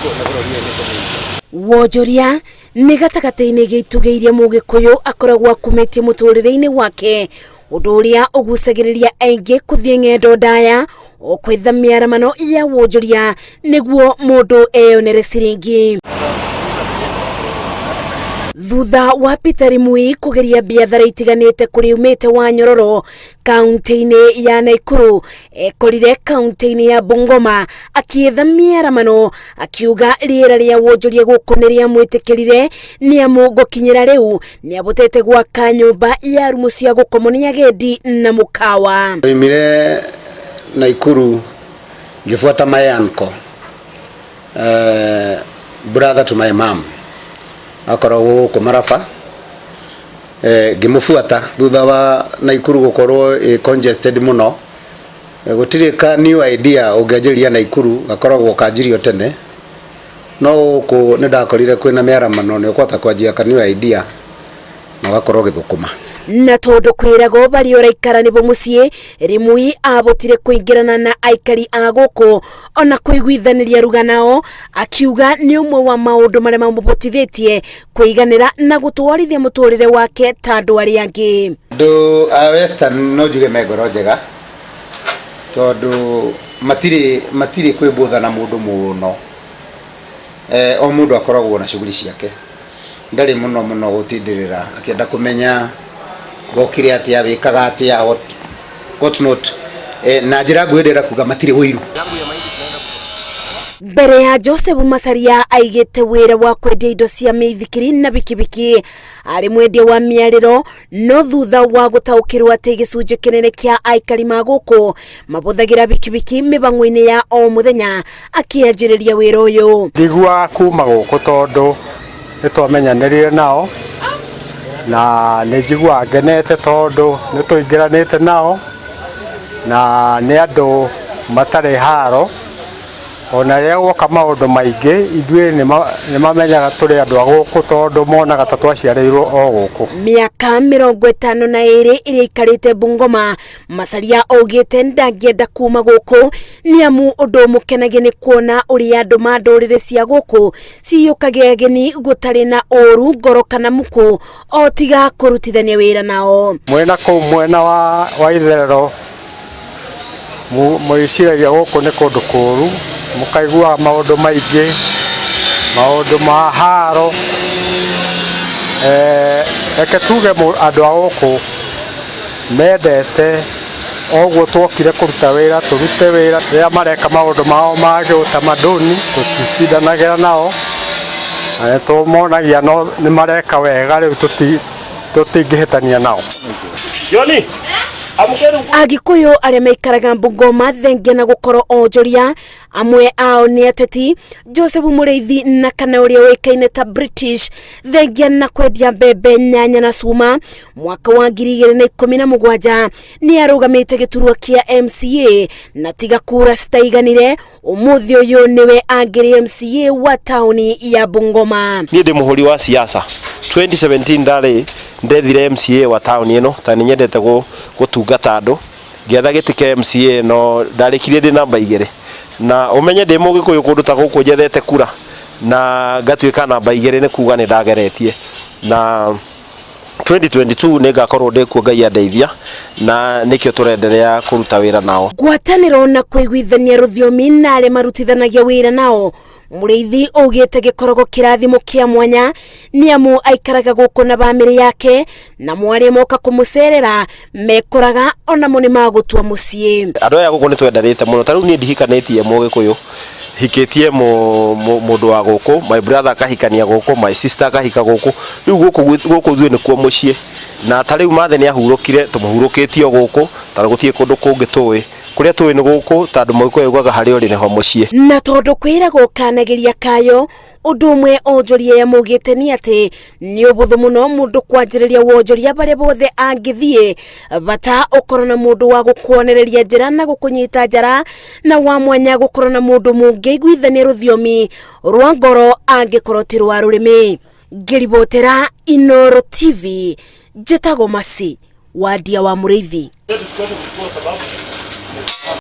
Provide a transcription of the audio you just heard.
Nĩ bũrũri ũyũ nĩ kũmĩiga. Wonjoria nĩ gatagatĩ-inĩ gĩa itugĩ iria mũgĩkũyũ akoragwo akumĩtie mũtũrĩre-inĩ wake, ũndũ ũrĩa ũgucagĩrĩria aingĩ kũthiĩ ng'endo ndaya o kwetha mĩaramano ya wonjoria nĩguo mũndũ eyonere ciringi. Thutha wa Peter Rimui kũgeria biathara itiganĩte kũrĩa umĩte wa Nyororo kaunti-inĩ ya Naikuru, ekorire kaunti-inĩ ya Bungoma akĩetha mĩaramano, akiuga rĩera rĩa wonjoria gũkũ nĩ rĩamwĩtĩkĩrire nĩ amu gũkinyĩra rĩu nĩabotete gwaka nyũmba ya rumu cia gũkomwo nĩ agendi na mũkawa. Oimire Naikuru ngĩbuata my uncle, brother to my mom, akoragwo gũkũ Maraba. Ngĩmũbuata thutha wa Naikuru gũkorwo ĩ congested mũno. Gũtirĩ ka new idea ũngĩanjĩrĩria Naikuru gakoragwo kanjirio tene, no gũkũ nĩ ndakorire kwĩna mĩaramano, nĩ ũkũhota kwanjia ka new idea na ũgakorwo ũgĩthũkũma. Na tondũ kwĩragwo barĩa ũraikara nĩbo mũciĩ, Rimui abotire kũingĩrana na aikari a gũkũ ona kũiguithanĩria ruga nao, akiuga nĩ ũmwe wa maũndũ marĩa mamũbotithĩtie kũiganĩra na gũtwarithia mũtũrĩre wake ta andũ arĩa angĩ. Andũ a Western no njuge me ngoro njega, tondũ matirĩ kwĩbũtha na mũndũ mũno. O mũndũ akoragwo na shughuli ciake, ndarĩ mũno mũno gũtindĩrĩra akĩenda kũmenya wokire atĩa, wĩkaga atĩa, what not. Na njĩra nguhĩ ndĩrenda kuga matirĩ ũiru. Mbere ya Joseph Macharia aigĩte wĩra wa kwendia indo cia mĩithikiri na bikibiki, arĩ mwendia wa mĩarĩro, no thutha wa gũtaũkĩrwo atĩ gĩcunjĩ kĩnene kĩa aikari ma gũkũ mabũthagĩra bikibiki mĩbang'o-inĩ ya o mũthenya, akĩanjĩrĩria wĩra ũyũ. Ndigua kuma gũkũ tondũ nĩ twamenyanĩrire nao na nĩ njiguaga ngenete tondũ nĩ tũingĩranĩte nao na nĩ andũ matarĩ haro. Ona rĩrĩa guoka maũndũ maingĩ ithuĩ nĩ mamenyaga tũrĩ andũ a gũkũ tondũ monaga ta twaciarĩirwo o gũkũ. Mĩaka 52 ĩrĩa aikarĩte Bungoma, Macharia augĩte ndangĩenda kuma gũkũ nĩ amu ũndũ ũmũkenagia nĩ kuona ũrĩa andũ ma ndũrĩrĩ cia gũkũ ciyũkagia ageni gũtarĩ na ũru ngoro kana muku o tiga kũrutithania wĩra nao. Mwena kũu mwena wa itherero mwĩciragia gũkũ nĩ kũndũ kũũru, mũkaiguaga maũndũ maingĩ, maũndũ ma haro. Reke tuge andũ a gũkũ mendete oguo twokire kũruta wĩra, tũrute wĩra. Rĩrĩa mareka maũndũ mao ma gĩũtamaduni tũtitindanagĩra nao, na nĩ tũmonagia no nĩ mareka wega, rĩu tũtingĩhĩtania nao. Joni, Agĩkũyũ arĩa maikaraga Bungoma thengia na gũkorwo onjoria, amwe ao nĩ ateti Joseph Mũrĩithi na kana ũrĩa ũĩkaine ta British, thengia na kwendia mbembe, nyanya na cuma. Mwaka wa 2017 nĩ arũgamĩte gĩturwa kĩa MCA na tiga kura citaiganire, ũmũthĩ ũyũ nĩwe angĩrĩ MCA wa taũni ya Bungoma. Niĩ ndĩ mũhũri wa siasa. 2017 ndarĩ ndethire MCA wa taũni ĩno tondũ nĩ nyendete gũtungata andũ, ngĩetha gĩtĩ kĩa MCA no ndarĩkirie ndĩ namba 2, na ũmenye ndĩ mũgĩkũyũ kũndũ ta gũkũ njethete kura na ngatuĩka namba 2 nĩ kuga nĩ ndageretie. Na 2022 nĩ ngakorwo ndĩ kuo Ngai andeithia, na nĩkĩo tũrenderea kũruta wĩra nao. Ngwatanĩro na kũiguithania rũthiomi na arĩa marutithanagia wĩra nao, Mũrĩithi augĩte gĩkoragwo kĩrathimo kĩa mwanya nĩ amu aikaraga gũkũ na bamĩrĩ yake, na arĩa moka kũmũcerera mekoraga onamo nĩ magũtua mũciĩ. Andũ aya gũkũ nĩ twendanĩte mũno, ta rĩu niĩ ndihikanĩtie mũgĩkũyũ, hikĩtie mũndũ wa gũkũ, my brother akahikania gũkũ, my sister akahika gũkũ, rĩu gũkũ ithuĩ nĩkuo mũciĩ. Na ta rĩu Mathe nĩ ahurũkire, tũmũhurũkĩtie o gũkũ, tondũ gũtirĩ kũndũ kũngĩ tũĩ, kũrĩa tũĩ nĩ gũkũ, tondũ mũgĩkũyũ augaga harĩa ũrĩ nĩho mũciĩ. Na tondũ kwĩragwo kanagĩria kayo, ũndũ ũmwe onjoria yamugĩte nĩ atĩ nĩ ũbũthũ mũno mũndũ kwanjĩrĩria wonjoria barĩa bothe angĩthiĩ, bata ũkorwo na mũndũ wa gũkuonereria njĩra na gũkũnyita njara, na wa mwanya gũkorwo na mũndũ mũngĩiguithania rũthiomi rwa ngoro angĩkorwo ti rwa rũrĩmĩ. Ngĩribotera Inooro TV, njĩtagwo Mercy Wandia wa Mũrĩithi.